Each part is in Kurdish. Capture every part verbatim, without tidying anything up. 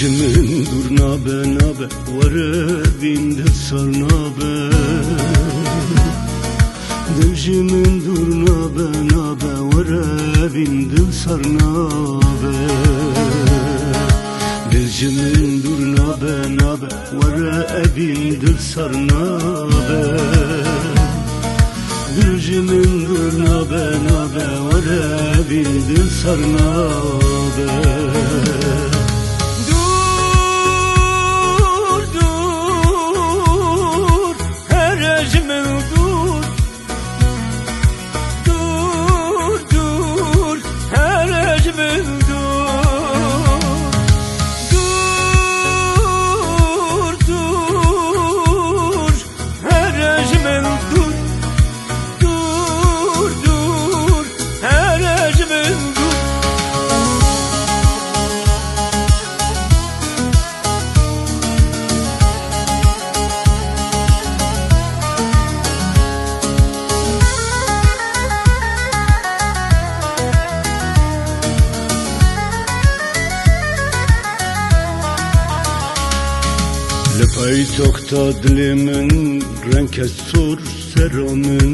Ji min dûr nabe, nabe, were bîn dil sar nabe. Dil ji min dûr nabe, nabe, were bîn dil sar nabe. Dil ji min dûr nabe, nabe, were bîn dil sar nabe. Dil ji min dûr nabe, nabe, were bîn dil sar nabe. Dûr, dûr, here ji min dûr. Dûr, dûr, here ji min dûr. Dûr, dûr, here ji min dûr. Dûr, dûr, here ji min dûr. Li paytexta dilê min reng kes sor sera min.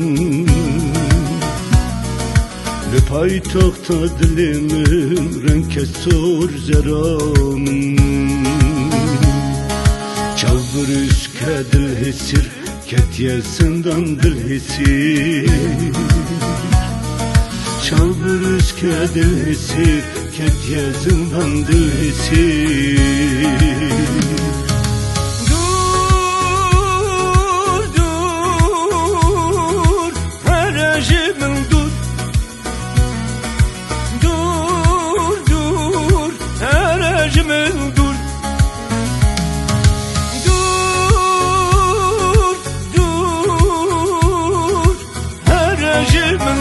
Li paytexta dilê min reng kes sor zera min. Çav birûske dil hêsîr, ketiye zindan dil hêsîr. Çav birûske dil hêsîr, ketiye zindan dil hêsîr. Dûr, dûr, here ji min dûr. Dûr, dûr, here ji min dûr. Dûr, dûr, here ji min